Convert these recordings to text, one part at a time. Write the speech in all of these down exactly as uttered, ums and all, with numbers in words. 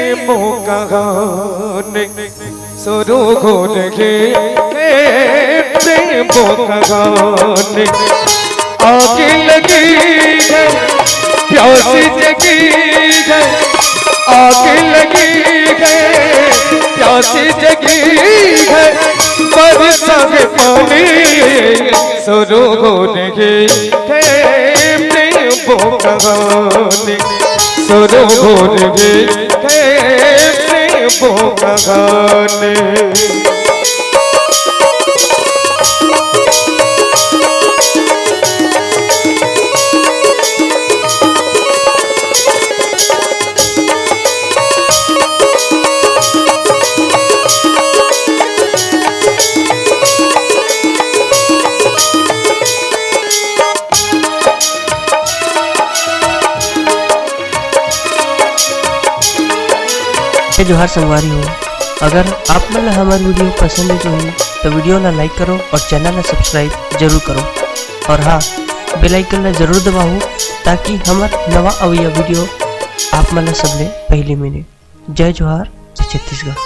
प्रेमों का गाने शुरू हो रहे हैं, प्रेमों का गाने। आग लगी है, प्यास जगी है, आग लगी है, प्यास जगी है, बरसा है पानी। शुरू हो रहे हैं प्रेमों का गाने, शुरू हो रहे हैं प्रेमों का गाने। जय जोहार संगवारी हो, अगर आप मन ला हमर वीडियो पसंद हे तो, तो वीडियो ला लाइक करो और चैनल ला सब्सक्राइब जरूर करो। और हाँ, बेल आइकन ला जरूर दबाओ, ताकि हमर नवा अवइया वीडियो आप मन ला सबले पहली मिले। जय जोहार, जय छत्तीसगढ़।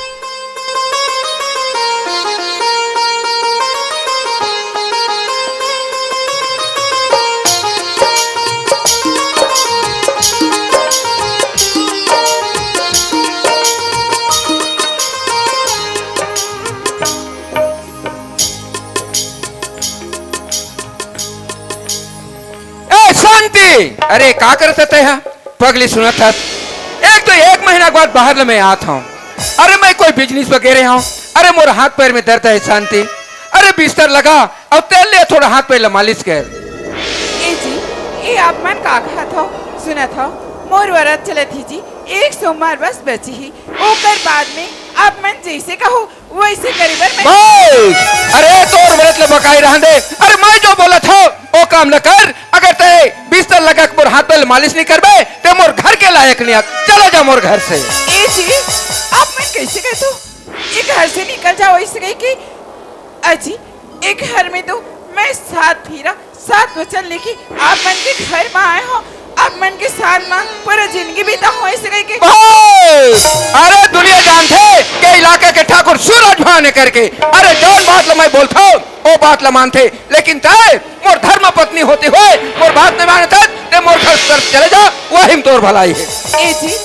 ए शांति, अरे का करत हस तैं हा? पगली सुनत हस, एक तो एक महीना के बाद बाहर ले मैं आत हूँ। अरे मैं कोई बिजनेस वगैरह हूँ। अरे मोर हाथ पैर में दर्द है शांति, अरे बिस्तर लगा और तेल ले थोड़ा हाथ पैर ला मालिश कर। ए जी, ए आप मन का कहत हव? सुनत हव, मोर वरत चलत ही जी, एक सोमवार बस बची ही, ओकर बाद में आप मन जैसे कहो वैसे करे बर मैं बस! अरे तोर वरत ले बकाई रहन दे। अरे मैं जो बोलत हव, ओ काम न कर। अगर तैं बिस्तर लगा के मोर हाथ पैर ला मालिश नहीं करबे, तैं मोर घर के लायक नहीं हस। चला जा मोर घर से। ए जी, आप मन कैसे कहत हो? ये घर से निकल जाओ, ऐसे कह के। अजी, एक घर में तो मैं सात फेरा, सात वचन लेके आप मन के घर में आए हो, आप मन के साथ में पूरा जिंदगी बिता हो, ऐसे कह के। बस! अरे दुनिया जानथे के इलाका के ठाकुर सूरज भान हे करके। अरे जौन बात ला मैं बोलथव, ओ बात ला मानथे, लेकिन तैं मोर धर्म पत्नी होते हुए मोर बात नहीं मानत हस, तैं मोर घर से चले जा, वही में तोर भलाई हे। ए जी,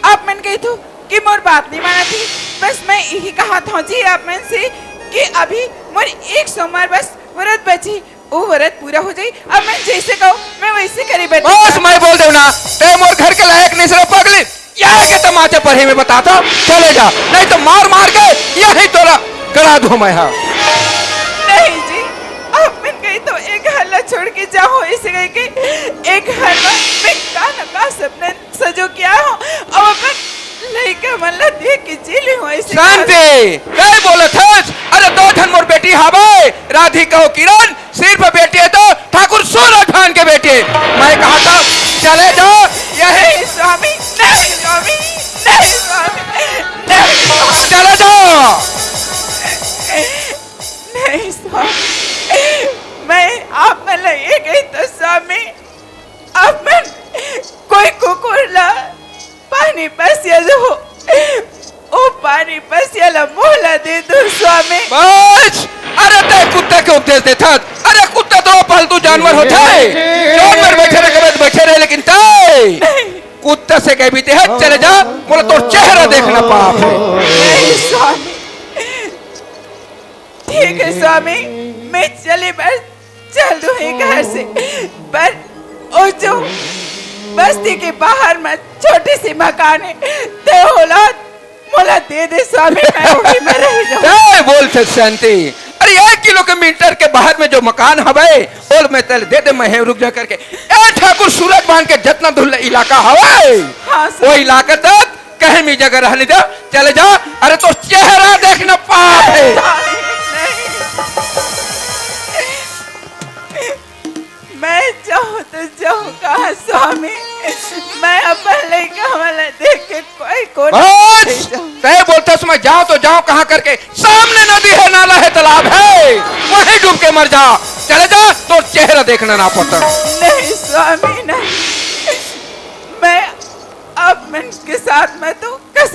आप मन कही तो कि मोर बात नहीं मानत ही। बस मैं यही कहत हूँ जी आप मन से कि अभी मोर एक सोमवार बस व्रत बची, वो व्रत पूरा हो जाई। अब मैं जैसे कहूँ मैं वैसे करे बर बस तैयार। मैं बोल देव ना, तैं मोर घर के लायक नहीं हस रे पगली। यही के तमाचा पड़ही मैं बताथव, चले जा, नहीं तो मार मार के यही तोला गड़ा दूँ मैं हा। नहीं जी, आप मन कही तो एक घर ला छोड़ के जाओ, ऐसे कह के एक घर में मैं का न का सपना सजो क्या हो, अब अपन लइका मन ला देख के जी ले हो ऐसे शांति, काय बोलत हस? अरे दो झन मोर बेटी हावय, राधिका अउ किरण, सिर्फ बेटी हे तो ठाकुर सूरज भान के बेटी हे। मैं कहा था, चले जा, यही नहीं स्वामी, नहीं स्वामी, नहीं स्वामी, नहीं स्वामी। चले जा। नहीं स्वामी, मैं आप मन ला ये कही तो स्वामी, आप मन कोई कुकुर ला पानी पसिया लो, ओ पानी पसिया ला मोला दे दो स्वामी। बस! अरे तैं कुत्ता के उपदेश देथस? अरे कुत्ता तो पालतू जानवर होथे, जौन मेर बैठे रहे, कबे बैठे रहे, लेकिन तैं कुत्ता से कह बीते हस, चले जा, मोला तोर चेहरा देखना पाप हे। नहीं स्वामी, ठीक है स्वामी, मैं चली बस। चल दूँ ही घर से, पर ओ जो बस्ती के बाहर में छोटी सी मकान हे, ते ओला मोला दे दे स्वामी, मैं वही में रह जाऊँ। काय बोलथस शांति? अरे एक किलोमीटर के बाहर में जो मकान हवय, ओला मैं तेला दे दे, मैं हे रुक जा करके। ए ठाकुर सूरज भान के जतना दूर इलाका हवय, हाँ, वो इलाका तक कहीं भी जगह रहने दे, चले जा। अरे तोर चेहरा देखना पाप हे। नहीं, नहीं। मैं जाऊँ तो जाऊँ कहाँ स्वामी? मैं अपन लइका वाला देख के कोई को बस! तैं बोलथस मैं जाऊँ तो जाऊँ कहाँ करके? सामने नदी हे, नाला हे, तालाब हे, वहीं डूब के मर जा। चले जा, तोर चेहरा देखना ना पड़ता। नहीं स्वामी, नहीं। मैं आप मन के साथ में तो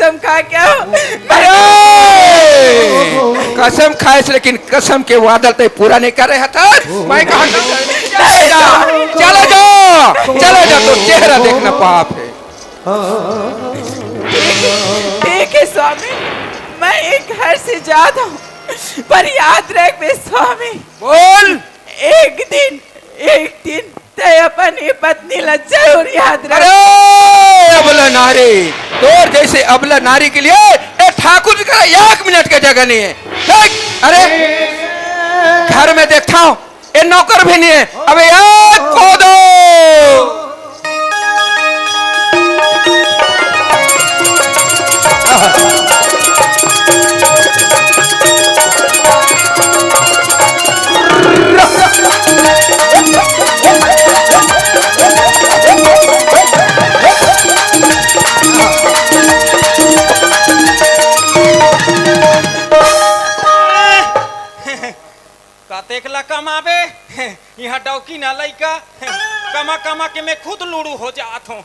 कसम खा के। अरे! कसम खाइस, लेकिन कसम के वादा तैं पूरा नहीं करे हथस। मैं कहा, चले जा, चले जा, चले जा, तो चेहरा देखना पाप है। ठीक है स्वामी, मैं एक घर से जात हूँ, पर याद रख बे स्वामी। बोल। एक दिन, एक दिन तैं अपन ये पत्नी ला जरूर याद रख। अरे अबला नारी, तोर जैसे अबला नारी के लिए ए ठाकुर जी का एक मिनट के जगह नहीं है। देख, अरे घर में देखता हूँ, ए नौकर भी नहीं है। अबे यार, कोदो। कतेक ला कमाबे? इहाँ डौकी ना लइका। कमा कमा के मैं खुद लूड़ू हो जात हूँ।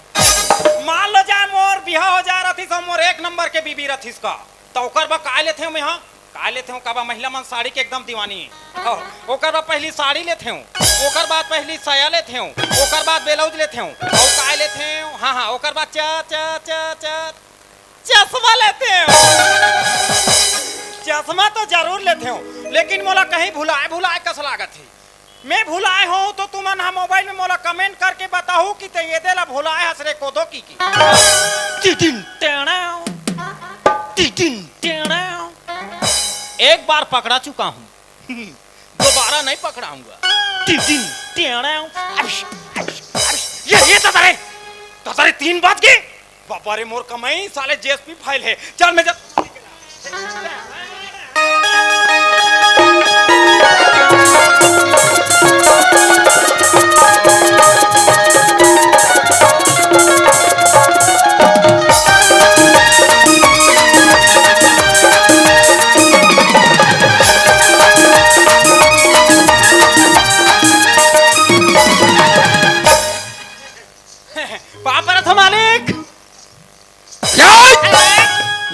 मान लो जाए मोर बिहा हो जाए रथिस अउ मोर एक नंबर के बीबी रथिस का, त ओकर बर काय लेथे हूँ मैं? हाँ, काय लेथे हूँ? काबर महिला मन साड़ी के एकदम दीवानी। हाँ, ओकर बाद पहली साड़ी लेथे हूँ, ओकर बाद पहली साया लेथे हूँ, ओकर बाद ब्लाउज लेथे हूँ, अउ काय लेथे हूँ? हाँ हाँ, ओकर बाद चा चा चा चा चश्मा लेथे हूँ। चश्मा तो जरूर लेथे हूँ, लेकिन मोला कहीं भुलाए भुलाए कस लागत हे। मैं भुलाए हूँ तो तुमन हा मोबाइल में मोला कमेंट करके बताहू कि तैं एदे ला भुलाए हस रे कोदो की की। टिटिन टेड़ाओ, टिटिन टेड़ाओ। एक बार पकड़ा चुका हूँ, दोबारा नहीं पकड़ाऊंगा। टिटिन टेड़ाओ। अरे, ये, ये तो सारे, तो सारे तीन बाज गे। बाबा रे मोर कमाई, साले जेएसपी फाइल है। चल मैं जा। पाँव परत हो मालिक।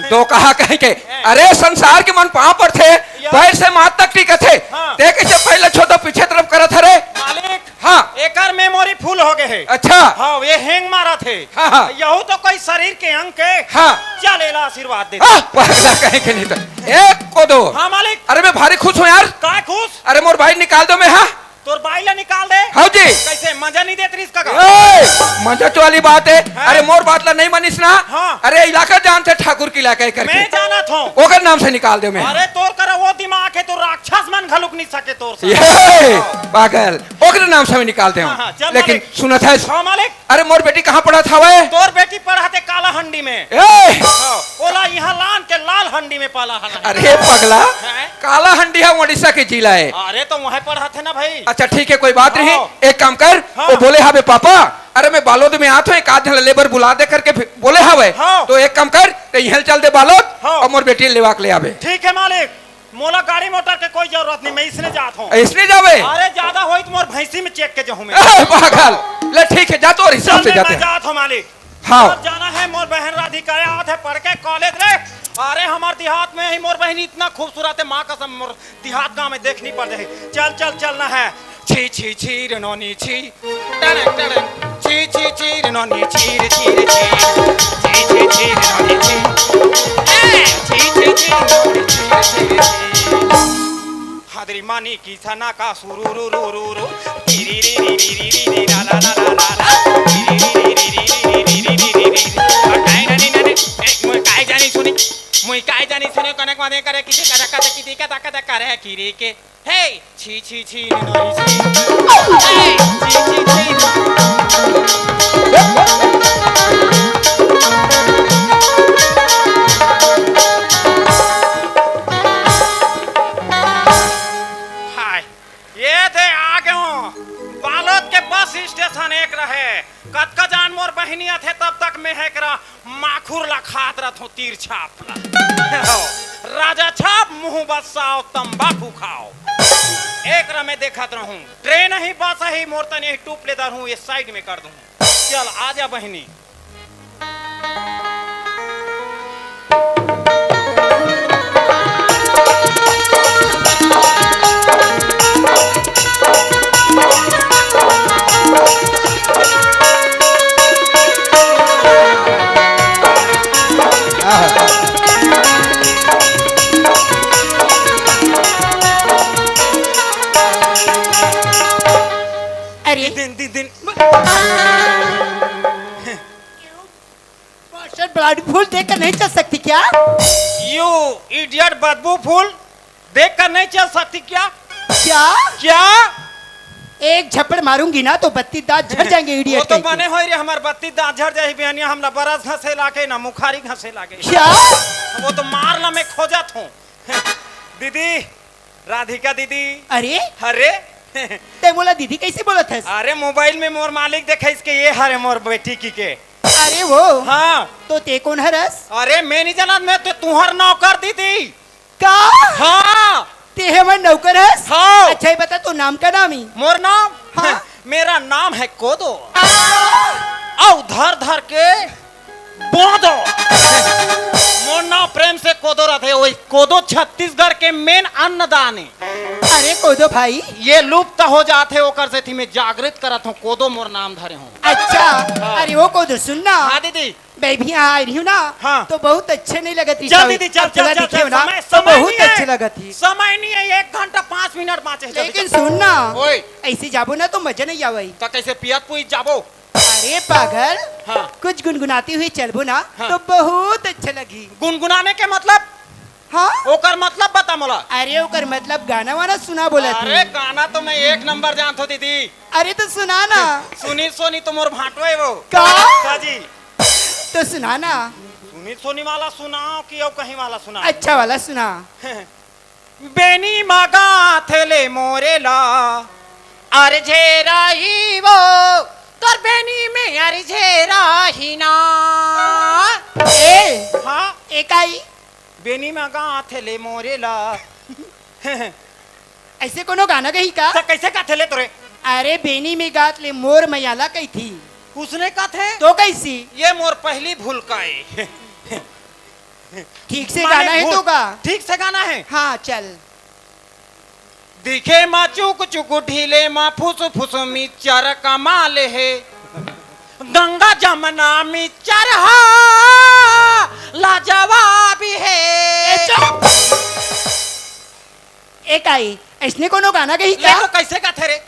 तो कहा कहीं के, अरे संसार के मन पाँव परथे, पैर से माथ तक टिकथे। हाँ। ते कैसे पैर ला छोड़ दो, पीछे तरफ करत हरे? मालिक, हाँ। एकर मेमोरी फुल हो गए हे। अच्छा। हाँ, ये हैंग मारत हे। हाँ, हाँ। यहू तो कोई शरीर के अंग के। हाँ। चल, एला आशीर्वाद दे। हाँ, पगला कहीं के नहीं तो। एक को दो। हाँ, मालिक। अरे, मैं भारी खुश हूँ यार। काय खुश? अरे, मोर बाई निकाल दो मैं, हाँ। तोर बाई ला निकाल दे। हाँ जी। कैसे, मजा नहीं देत रहिस का? ए, मजा तो वाली बात है। हाँ। अरे, मोर बात ला नहीं मानिस ना। हाँ। अरे, इलाका जानथे, ठाकुर के इलाका है करके। मैं जानत हूँ। ओकर नाम से निकाल दे मैं। अरे, तोर करा वो दिमाग है, तो राक्षस मन घलुक नहीं सके तोर से। ये, पागल। ओकरे नाम से मैं निकाल दे हूँ। हाँ, हाँ, चल लेकिन मालिक। सुनत है। हाँ, मालिक। अरे, मोर बेटी कहाँ पढ़त हवय? तोर बेटी पढ़त हे काला हंडी में। ए! हाँ, ओला इहाँ लान के लाल हंडी में पाला हन। अरे पगला, हैं? काला हंडी ह उड़ीसा के जिला है। अरे तो वहाँ पढ़त हे ना भाई। अच्छा ठीक है, कोई बात नहीं। हाँ। एक काम कर, हाँ। वो बोले हवे पापा, अरे मैं बालोद में आत हूँ, एक आध झन ला लेबर बुला दे करके फिर बोले हवे। हाँ। तो एक काम कर, ते इहाँ चल दे बालोद हाँ। और मोर बेटी लेवा के ले आवे। ठीक है मालिक। मोला गाड़ी मोटर के कोई जरूरत नहीं, मैं इसने जात हूँ। इसने जावे? अरे, ज्यादा होई तो मोर भैंसी में चेक के जाहूँ मैं। ए, पागल। ले, ठीक है, जा, तोर हिसाब चल से मैं, जाते मैं हैं। जात हूँ, मालिक। हाँ। मोर जाना है, मोर बहन राधिका आत है पढ़ के कॉलेज रे। अरे, हमार देहात में ही मोर बहन इतना खूबसूरत है, माँ कसम, मोर देहात गाँव में देखनी पड़ जाए। चल, चल, चलना है। छी, छी, छी, रे नोनी, छी। टड़क, टड़क। छी, छी, छी, रे नोनी, छी, रे, छी, रे, छी। छी, छी, छी, रे नोनी, छी। ए, छी, छी, छी, रे नोनी, छी, रे, छी, रे, छी। हादरी मानी की सना का सुरू, रू, रू, रू, रू। री, री, री, री, री, री, री, री, रा, रा, रा, रा, रा, रा। री, री, री, री, री, री, री, री, री, री, री। और काय नानी, नानी, ए, मुई काय जानी सुनी, मुई काय जानी सुनी, कनक माने करे, किसी का धक्का धक्की दी, का धक्का धक्का रहे, की रे के। हे! छी, छी, छी, रे नोनी, छी। हे! छी, छी, छी, रे नोनी। हाय, ये दे आ गए हो। बालोद के बस स्टेशन एक रहे। कतका जान मोर बहिनी आथे, तब तक मैं हे करा माखुर ला खात रथों, तीर छाप ला। राजा छाप, मुंह बस्साओ, तंबाकू खाओ। एक रा मैं देखत रहूं, ट्रेन ही बस ही मोर तने ही टूप ले दरहूं, ये साइड में कर दूं। चल आजा बहिनी। कर नहीं चल सकती क्या? You idiot, बदबू फूल, देख कर नहीं चल सकती क्या? क्या? क्या? एक झपड़ मारूंगी ना तो बत्ती दांत झड़ जाएंगे, वो इडियट तो कहीं के। बने होय रे, हमर बत्ती दांत झड़ जाही बिहनिया, हमला बरस घसे लागे ना मुखारी घसे लागे। क्या? वो तो मार ला मैं खोजत हूँ। दीदी, राधिका दीदी। अरे? अरे? ते मोला दीदी कैसे बोलत हस? अरे, मोबाइल में मोर मालिक देखाइस के ये हरे मोर बेटी की के। अरे वो? हाँ। तो ते कौन हरस? अरे, मैं नहीं जानत, मैं तो तुहर नौकर दीदी। का? हाँ। ते हमर नौकर हस? हाँ। अच्छा, ये बता, तो नाम का नाम ही? मोर नाम? हाँ। मेरा नाम है कोदो। आ! अउ धर धर के बोदो। मोर नाम प्रेम से कोदो रथे, वही कोदो छत्तीसगढ़ के मेन अन्नदान है। अरे कोदो भाई। ये लुप्त हो जाथे, ओकर सेती मैं जागृत करत हूँ, कोदो मोर नाम धरे हूँ। अच्छा। हाँ। अरे वो कोदो, सुन ना। हाँ दीदी। मैं भी यहाँ आई रही हूँ ना, हाँ। तो बहुत अच्छे नहीं लगत रही चल सब। दीदी, चल, अब चल, चला चल, दिखे चल, हो ना, समय, तो समय बहुत नहीं है। अच्छे लगत ही। समय नहीं है, एक घंटा पाँच मिनट बाँचे हैं, जल्दी लेकिन चल। सुन ना, ओए। ऐसे जाबो ना तो मजा नहीं आवे। तो कैसे पियत पुइत जाबो? अरे पागल, हाँ। कुछ गुनगुनाती हुई चलबो ना, हाँ। तो बहुत अच्छा लगी। गुनगुनाने के मतलब? हाँ? ओकर मतलब बता मोला। अरे ओकर मतलब गाना वाना सुना बोला अरे थी। गाना तो मैं एक नंबर जानत हूँ दीदी। अरे तो सुना ना। सुनी सोनी तो मोर भांटो है वो। का? का जी? तो सुना ना। सुनी सोनी वाला सुनाओ कि अउ कहीं वाला सुनाओ? अच्छा वाला सुना। बेनी म गाथे ले मोरे ला, अरझेरा ही वो, तोर बेनी में अरझेरा ही ना। ए, हाँ? एकाई। बेनी म गाथे ले मोरे ला। ऐसे कोनो गाना गही का? त कैसे गाथे ले तोरे? अरे बेनी में गात ले मोर मैया ला कही थी। उसने कथे? तो कैसी? ये मोर पहली भूल का है। ठीक से माने गाना है भूल। तो का? ठीक से गाना है। हाँ, चल। दिखे मा चुक चुक ढीले मा फुस फुस मिचर कमाल है। गंगा जमना मिचर हा लाजवाब है। ए, चुप। ए काई, ऐसने कोनो गाना गही ये का? तो कैसे गाथे रे?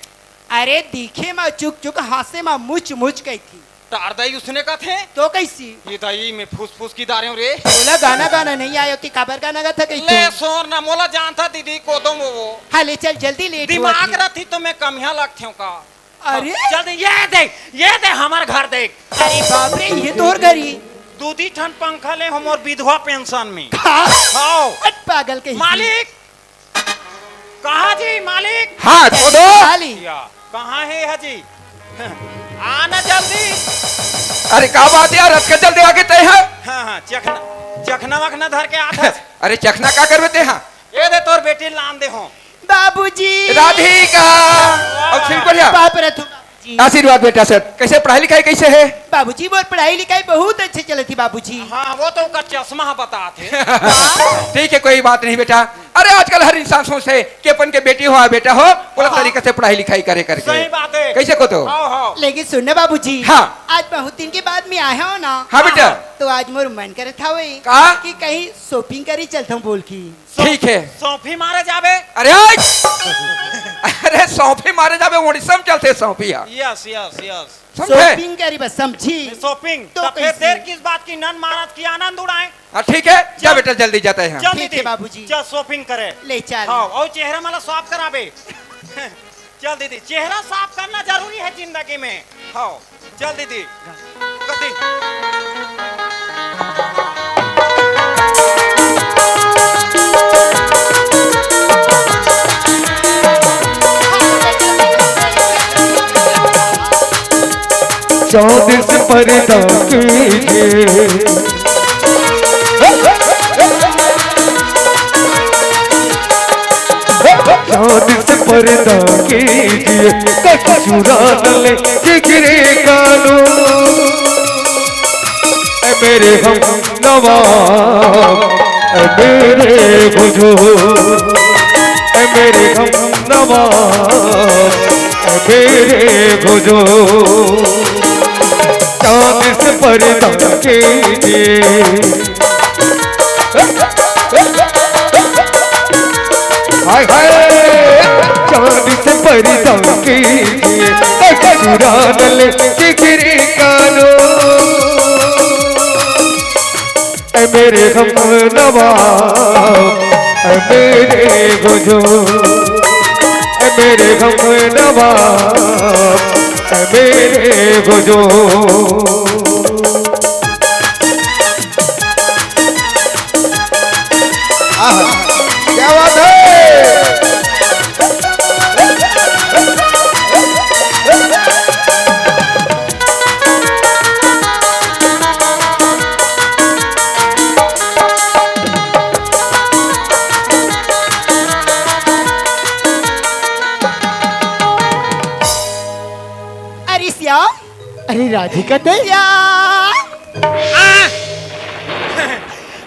अरे दिखे मा चुक चुक, हांसे मा मुच मुच कही थी। तार दाई उसने कथे। तो कैसी? ये दाई में फुस फुस की दारे रे। मोला गाना गाना नहीं आयो कि काबर गाना गाथा कही ले तू? सोर ना मोला जानता दीदी को दो वो। हाँ ले चल जल्दी, लेट हुआ दिमाग थी। रथी तो मैं कमिया लगथे हूँ का? अरे? जल्दी ये देख, ये देख हमर घर देख। अरे बाप रे, ये तोर घर ही। दू दी ठन पंखा ले हम और विधवा पेंशन में। हाँ? हाँ। हट पागल कही। मालिक, कहाँ जी मालिक? हाँ, तो दो। खाली। या, कहाँ है हजी? आना जल्दी। अरे का बात यार, अतका जल्दी आगे तय है? हाँ, हाँ, चखना, चखना वखना धर के आता। अरे चखना का करबे ते हा? ये दे तोर बेटी लान दे हो। बाबूजी। राधिका। वाह। अब ठीक बढ़िया। पाप रथु बाबूजी। आशीर्वाद बेटा सर, कैसे पढ़ाई लिखाई कैसे है? बाबूजी, मोर पढ़ाई लिखाई बहुत अच्छे चलत ही बाबूजी। हाँ, वो तो ओकर चश्मा ह बतात हे। ठीक है, कोई बात नहीं बेटा। अरे आजकल हर इंसान सोचथे कि अपन के बेटी हो या बेटा हो, ओला हाँ। तरीका से पढ़ाई लिखाई करे करके। सही बात है। कैसे को तो? हाँ, हाँ। लेकिन सुन ना बाबूजी, हाँ। आज बहुत दिन के बाद मैं आया हूँ ना। हाँ बेटा। तो आज मोर मन करत हवे का? कि कहीं shopping करी चलता हूँ बोल की। ठीक है। सौंफी मारे जाबे। अरे आय! अरे सौंफी मारे जाबे, उड़ीसा में चलथे सौंफी हा। Yes, yes, yes। समझे? Shopping करी बस, समझी? Shopping। तो तो फिर कैसे? देर किस बात की, नन मारत की आनंद उड़ाएं। हाँ, ठीक है, जा चल। बेटा, जल्दी जाते हैं। चल ठीक दीदी, है बाबूजी। चल shopping करे। ले चल। हाँ, और चेहरा मला साफ कराबे। चल दीदी, चेहरा साफ करना जरूरी है जिंदगी में। हाँ, चल दीदी। कति? चांद से पर्दा कीजिए, चांद से पर्दा कीजिए, कट चुरा न ले जिगरे कानू। ए मेरे हम नवा, ए मेरे बुझो, ए मेरे हम नवा, ए मेरे बुझो। चांद से पर्दा कीजिए। हाय हाय, चांद से पर्दा कीजिए, कट चुरा न ले जिगरे कानू। ए मेरे हम नवा, ए मेरे बुझो, ए मेरे हम नवा, ए मेरे बुझो। आहा, क्या बात है? अरे श्याम, अरे राधिका ते? श्याम। आ!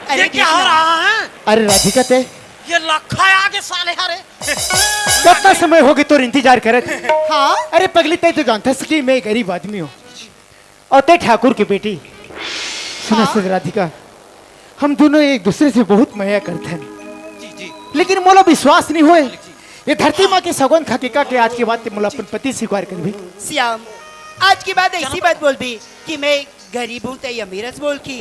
अरे ये क्या हो कृष्णा। रहा है? अरे राधिका ते? ये लखा आगे साले हरे। कतना समय होगे तोर इंतजार करत। हाँ? अरे पगली, तैं तो जानथस कि मैं गरीब आदमी हूँ और तैं ठाकुर के बेटी। सुन हाँ? सुन राधिका, हम दोनों एक दूसरे से बहुत मया करथन, जी, जी। लेकिन मोला विश्वास नहीं होए। मालिक जी। ये धरती माँ के सौगंध खा के कहा कि आज के बाद तैं मोला अपन पति स्वीकार करबे। श्याम, आज के बाद ऐसी बात बोलबे कि मैं गरीब हूँ तैं अमीर हस बोल के।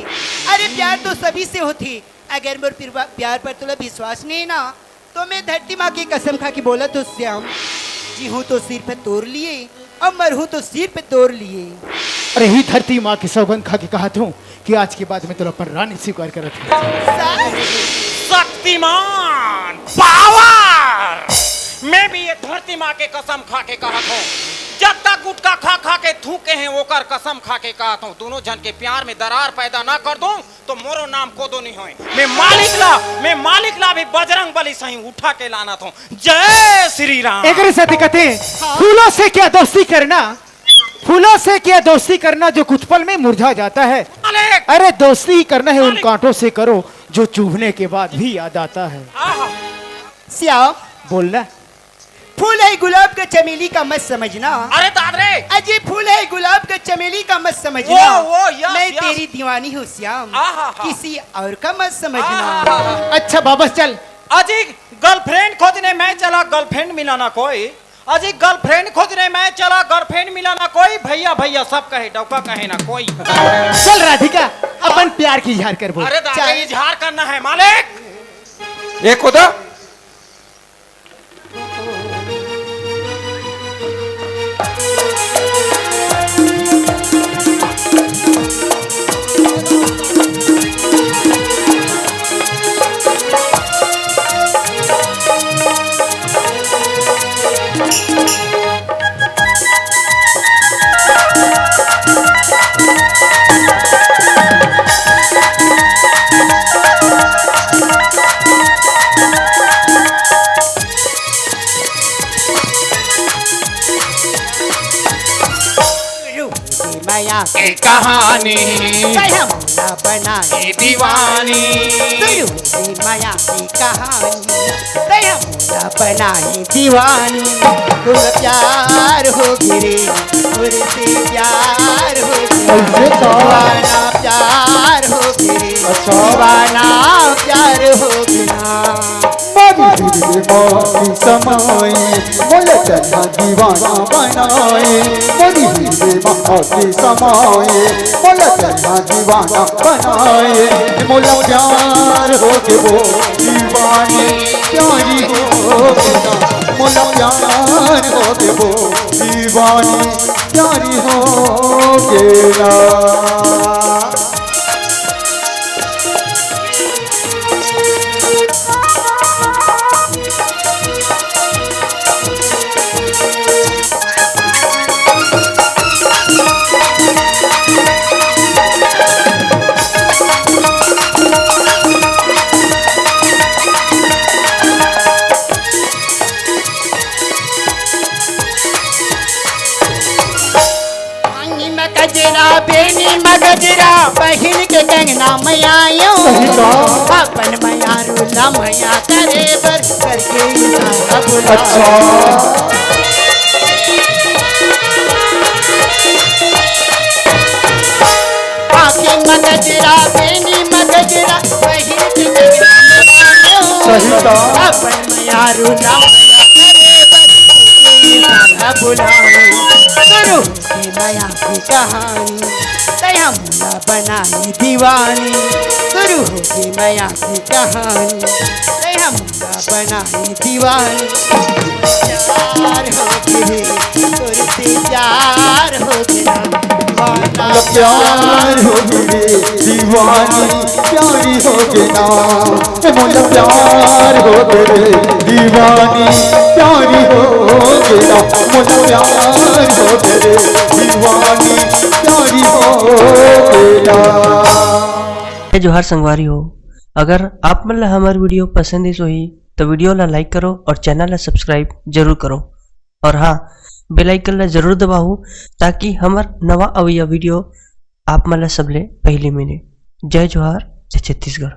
अरे प्यार तो सभी से होथे। अगर मोर पिरवा-, प्यार पर तोला विश्वास नहीं ना, तो मैं धरती माँ की कसम खा के बोलत हूँ श्याम, जीहूँ तो सिर्फ तोर लिए, अउ मरहूँ तो सिर्फ तोर लिए। अरे ही धरती माँ की सौगंध खा के कहत हूँ कि आज के बाद मैं तोला अपन रानी स्वीकार करत हूँ। सच? शक्तिमान, पावर। मैं भी ये धरती माँ के कसम खा के कहत हूँ, जब तक गुटखा खा खा के थूके हैं, ओकर कसम खा के कहत हूँ, दोनों झन के प्यार में दरार पैदा ना कर दूँ, तो मोरो नाम कोदो नहीं होए। मैं मालिक ला, मैं मालिक ला भी बजरंग बली सही उठा के लानत हूँ। जय श्री राम। एकरे सेती कथे, हाँ। फूलों से क्या दोस्ती करना, फूलों से क्या दोस्ती करना जो कुछ पल में मुरझा जाता है। मालिक। अरे दोस्ती ही करना है उन मालिक। कांटों से करो जो चुभने के बाद भी याद आता है। आहा। श्याम। बोलना। फूल है गुलाब का चमेली का मत समझना। अरे दादरे। अजी फूल है गुलाब का चमेली का मत समझना। वो, वो, यस, मैं यस। तेरी दीवानी हूँ श्याम। आहा हा। किसी और का मत समझना। आहा हा। अच्छा बाबा चल। अजी गर्लफ्रेंड खोजने मैं चला, गर्लफ्रेंड मिला ना कोई। अजी गर्लफ्रेंड खोजने मैं चला, गर्लफ्रेंड मिला ना कोई। भैया भैया सब कहे, डौका कहे ना कोई। चल राधिका, अपन प्यार की इजहार कर बोल। अरे दादा, चल। इजहार करना है मालिक। ये खुदा। मया के कहानी। तै हमला बनाए दीवानी। शुरू से मया के कहानी। तै हमला बनाए दीवानी। तोर प्यार हो गे रे, तोर से प्यार हो गे। कैसे का? दीवाना प्यार हो गे रे। अच्छा। दीवाना प्यार हो गे ना। मोरी हृदय मा समाए, मोला चन्ना दीवाना बनाए। मोरी हृदय मा समाए, मोला चन्ना दीवाना बनाए। मोला प्यार हो गे वो दीवानी, प्यारी हो गे ना। मोला प्यार हो गे वो दीवानी, प्यारी हो गे ना। अंगी म गजरा, बेनी म गजरा, पहिर के कंगना म आयो। सही का? अपन मयारू ला मया करे बर करके इशारा बुलाओ। अच्छा। आँखी म गजरा, बेनी म गजरा, पहिर के कंगना म आयो। सही का? अपन मयारू ला मया करे बर करके इशारा बुलाओ। शुरू से मया की कहानी। तै ए हमला बनाई दीवानी, शुरू होगे मया के कहानी। ए हमला बनाई दीवानी, प्यार होगे, तोर से प्यार होगे ना, दीवाना। प्यार होगे रे दीवानी, प्यारी होगे ना। ए मोला प्यार होगे रे दीवानी, प्यारी होगे ना। मोला प्यार होगे रे दीवानी, प्यारी होगे ना। जय जोहार संगवारी हो, अगर आप मन ला हमर वीडियो पसंद आइस होही तो वीडियो ला लाइक करो और चैनल ला सब्सक्राइब जरूर करो और हाँ, बेल आइकन ला जरूर दबाहू, ताकि हमर नवा अवइया वीडियो आप मन ला सबले पहले मिले। जय जोहार, जय छत्तीसगढ़।